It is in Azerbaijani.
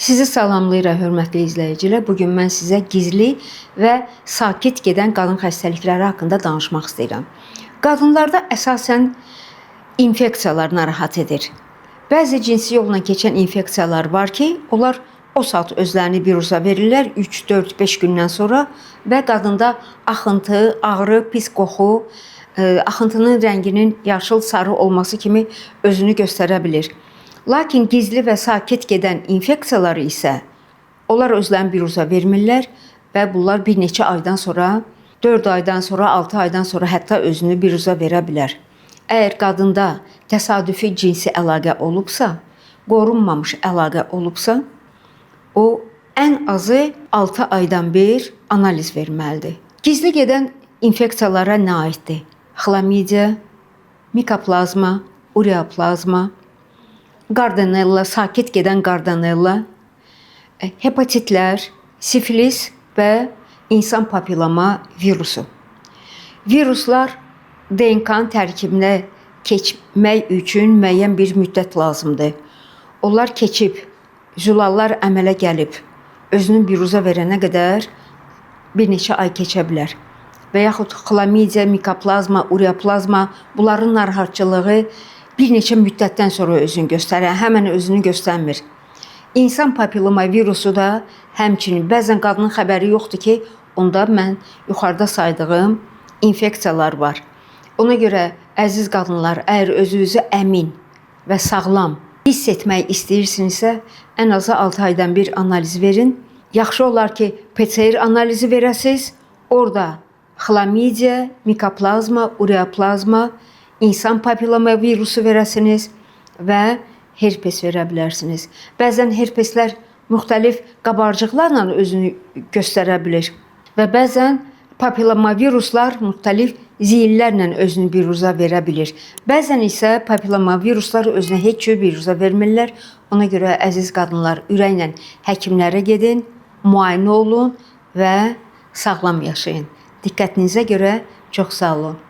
Sizi salamlayıram, hörmətli izləyicilər. Bu gün mən sizə gizli və sakit gedən qadın xəstəlikləri haqqında danışmaq istəyirəm. Qadınlarda əsasən infeksiyalar narahat edir. Bəzi cinsi yolla keçən infeksiyalar var ki, onlar o saat özlərini virusa verirlər 3, 4, 5 gündən sonra və qadında axıntı, ağrı, pis qoxu, axıntının rənginin yaşıl, sarı olması kimi özünü göstərə bilir. Lakin gizli və sakit gedən infeksiyaları isə onlar özlərini virusa vermirlər və bunlar bir neçə aydan sonra, 4 aydan sonra, 6 aydan sonra hətta özünü virusa verə bilər. Əgər qadında təsadüfi cinsi əlaqə olubsa, qorunmamış əlaqə olubsa, o ən azı 6 aydan bir analiz verməlidir. Gizli gedən infeksiyalara nə aiddir? Xlamidiya, mikoplazma, ureaplazma, Gardnerella, sakit gedən Gardnerella, hepatitlər, sifilis və insan papilloma virusu. Viruslar DNK-nın tərkibinə keçmək üçün müəyyən bir müddət lazımdır. Onlar keçib, zülallar əmələ gəlib, özünü virusa verənə qədər bir neçə ay keçə bilər. Və yaxud xlamidiya, mikoplazma, ureaplazma, bunların narahatçılığı bir neçə müddətdən sonra özünü göstərir, həmən özünü göstərmir. İnsan papilloma virusu da həmçinin bəzən qadının xəbəri yoxdur ki, onda mən yuxarıda saydığım infeksiyalar var. Ona görə əziz qadınlar, əgər özünüzü əmin və sağlam hiss etmək istəyirsinizsə, ən azı 6 aydan bir analiz verin. Yaxşı olar ki, PCR analizi verəsiniz. Orada xlamidiya, mikoplazma, ureaplazma, insan papilloma virusu verəsiniz və herpes verə bilərsiniz. Bəzən herpeslər müxtəlif qabarcıqlarla özünü göstərə bilir və bəzən papilloma viruslar müxtəlif ziyillərlə özünü virusa verə bilir. Bəzən isə papilloma viruslar özünə heç cür virusa vermirlər. Ona görə əziz qadınlar, ürəklə həkimlərə gedin, müayinə olun və sağlam yaşayın. Diqqətinizə görə çox sağ olun.